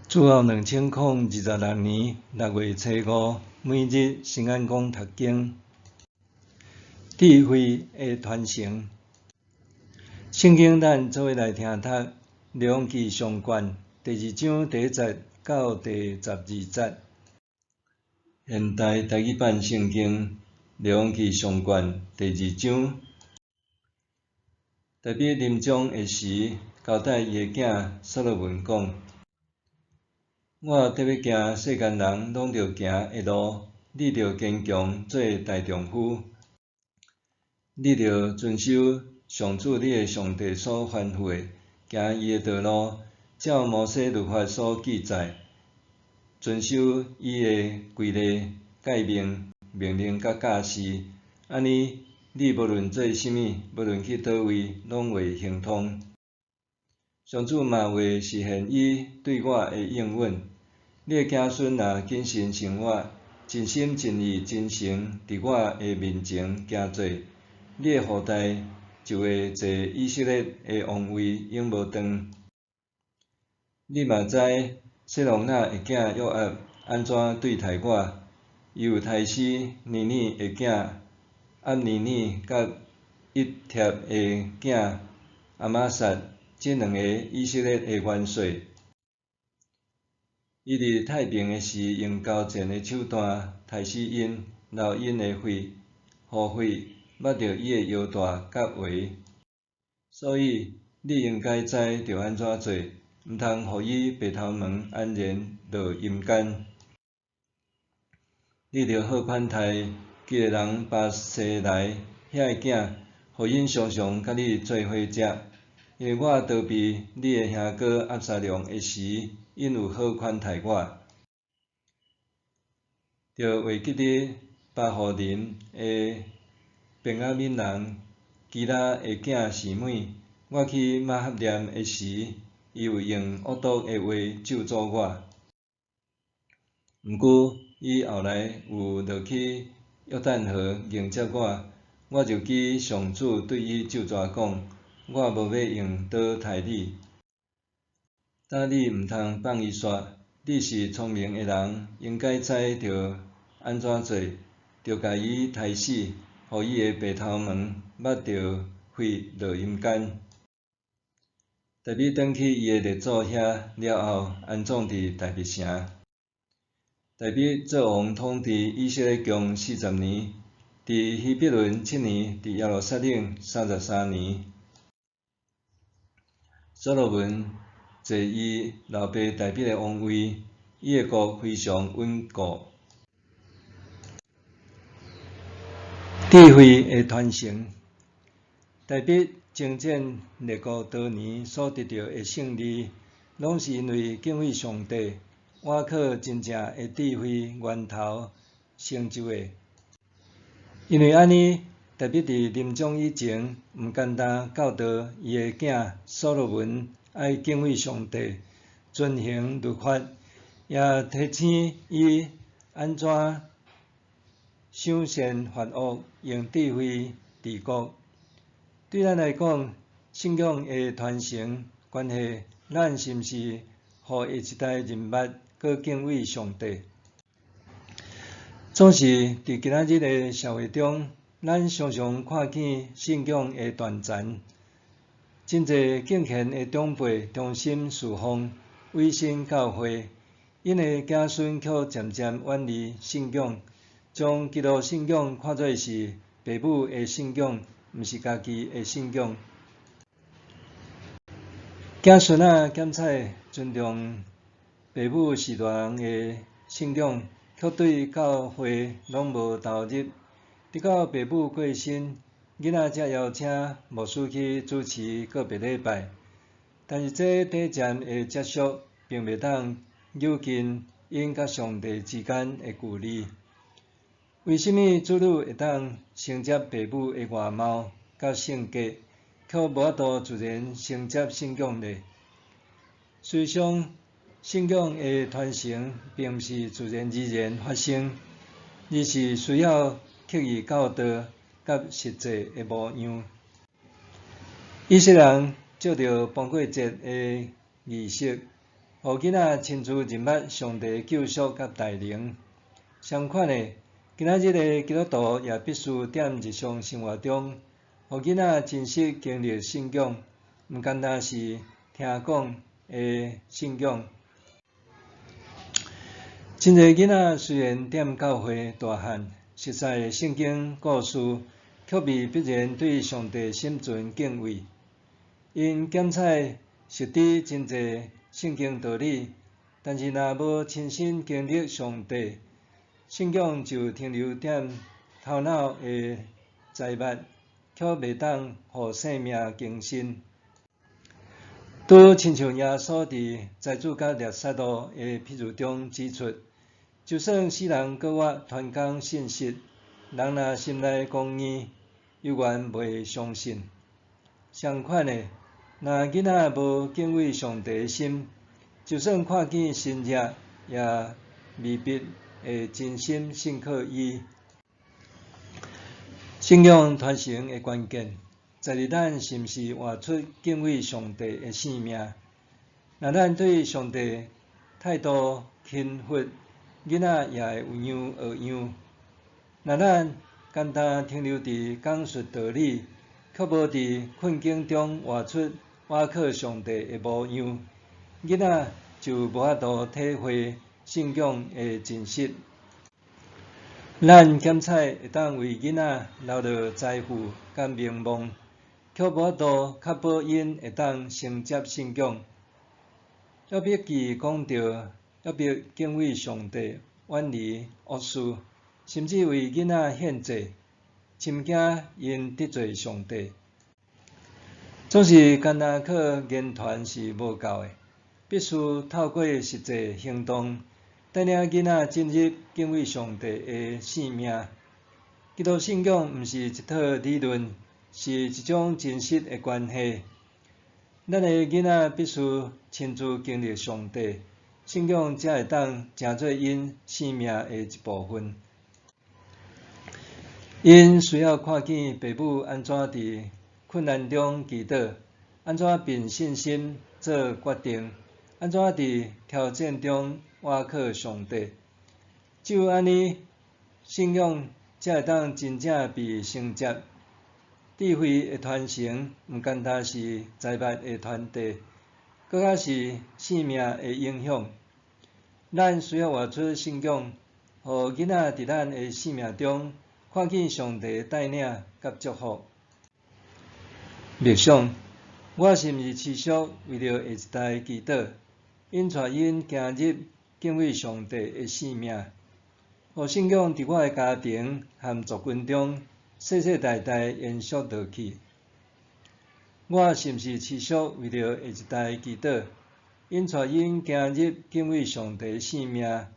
主後2026年6月初五，每日新眼光讀經，智慧的傳承。聖經咱做伙來聽讀《列王紀上卷》第二章第一節到第12節。現代台語版聖經《列王紀上卷》第二章，大衛臨終的時，交代伊的囝所羅門講：我得欲行世間人攏著行的路，你著堅強做大丈夫。你著遵守上主你的上帝所吩咐的，行伊的道路，照摩西律法所記載，遵守伊的規例、誡命、命令佮教示。按呢，你無論做啥物，無論去佗位，攏會亨通。上主嘛會實現伊對我的應允。你的子孫若謹慎生活，盡心盡意盡誠佇我的面前行做，你的後代就會坐以色列的王位，永無斷。你嘛知洗魯雅的囝約押按怎對待我，伊有刣死尼珥的囝押尼珥佮益帖的囝亞瑪撒，這兩个以色列的元帥。伊佇太平的時，用交戰的手段刣死𪜶，流𪜶的血，予血抹著伊的腰帶佮鞋。所以你應該知著按怎做，毋通予伊白頭毛安然落陰間。你著好款待基列人巴西萊遐的囝，予𪜶常常佮你做伙食。因為我逃避你的兄哥押沙龍的時，𪜶有好款待我。著會記得巴戶琳的便雅憫人基拉的囝示每，我去瑪哈念的時，伊有用惡毒的話咒詛我。毋過伊後來有落去約旦河迎接我，我就記上主對伊咒詛講：我無欲用刀刣你。但你毋通放伊煞，你是聰明的人，應該知著按怎做，著共伊刣死，予伊的白頭毛抹著血落陰間。大衛轉去伊的列祖遐了後，安葬佇大衛城。大衛做王統治以色列共40年，佇希伯崙7年，佇耶路撒冷33年。所羅門坐伊老爸大衛的王位，伊的國非常穩固。智慧的傳承，大衛征戰列國多年所得著的勝利，攏是因為敬畏上帝，倚靠真正的智慧源頭成就的。因為按呢，大衛佇臨終以前，毋簡單教導伊的囝所羅門愛敬畏上帝，遵行律法，也提醒伊按怎賞善罰惡，用智慧治國。對咱來講，信仰的傳承關係咱是毋是予下一代認捌閣敬畏上帝？總是佇今仔日的社會中，咱常常看見信仰的斷層，真濟敬虔的長輩忠心事奉，委身教會，𪜶的子孫卻漸漸遠離信仰，將基督信仰看做是爸母的信仰，毋是家己的信仰。子孫仔檢採尊重爸母序大人的信仰，卻對教會攏無投入。直到爸母過身，囡仔才邀請牧師去主持告別禮拜。但是這短暫的接觸，並袂當扭近𪜶佮上帝之間的距離。為啥物子女會當承接爸母的外貌佮性格，卻無法度自然承接信仰呢？事實上，信仰的傳承並毋是自然而然發生，而是需要刻意教導佮實際的模樣。以色列人藉著邦過節的儀式，予予囡仔親自認捌上帝救贖佮大能。相款的，今仔日的基督徒也必須踮日常生活中，予囡仔真實經歷信仰，毋干焦是聽講的信仰。真濟囡仔雖然踮教會大漢，熟悉聖經故事，卻未必然對上帝心存敬畏。𪜶檢採熟知真濟聖經道理，但是若無親身經歷上帝，信仰就停留踮頭腦的知捌，卻袂當予生命更新。拄親像耶穌佇財主佮拉撒路的譬喻中指出，就算死人閣活傳講信息，人若心內剛硬，猶原袂相信。相款的，若囡仔無敬畏上帝的心，就算看見神蹟，也未必會真心信靠伊。信仰傳承的關鍵，在於咱是毋是活出敬畏上帝的生命。若咱對上帝態度輕忽，囡仔也會有樣學樣。若咱干焦停留佇講述道理，卻無佇困境中活出倚靠上帝的模樣，囡仔就無法度體會信仰的真實。咱檢採會當為囡仔留落財富佮名望，卻無法度確保𪜶會當承接信仰。約伯記講著，約伯敬畏上帝，遠離惡事，甚至為囡仔獻祭，深驚𪜶得罪上帝。總是干焦靠言傳是無夠的，必須透過實際行動，帶領囡仔進入敬畏上帝的生命。基督信仰毋是一套理論，是一種真實的關係。咱的囡仔必須親自經歷上帝，信仰才會當成做𪜶生命的一部分。𪜶需要看見爸母按怎佇困難中祈禱，按怎憑信心做決定，按怎佇挑戰中倚靠上帝。只有按呢，信仰才會當真正被承接。智慧的傳承，毋干焦是財物的傳遞，閣較是生命的影響。咱需要活出信仰，予囡仔佇咱的生命中看見上帝帶領佮祝福。默想，我是毋是持續為著下一代祈禱，引帶𪜶行入敬畏上帝的生命，予信仰佇我的家庭和族群中世世代代延續落去？我是毋是持續為著下一代祈禱，引帶𪜶行入敬畏上帝的生命，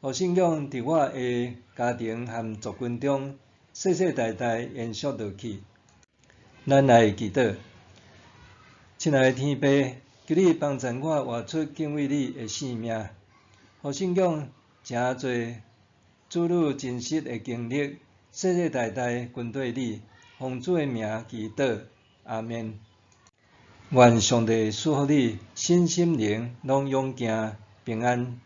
予信仰佇我的家庭和族群中世世代代延續落去？咱來祈禱。親愛的天父，求你幫助我活出敬畏你的生命，予信仰成做子女真實的經歷，世世代代跟綴你，奉主的名祈禱，阿們。願上帝賜福你，身心靈攏勇健平安。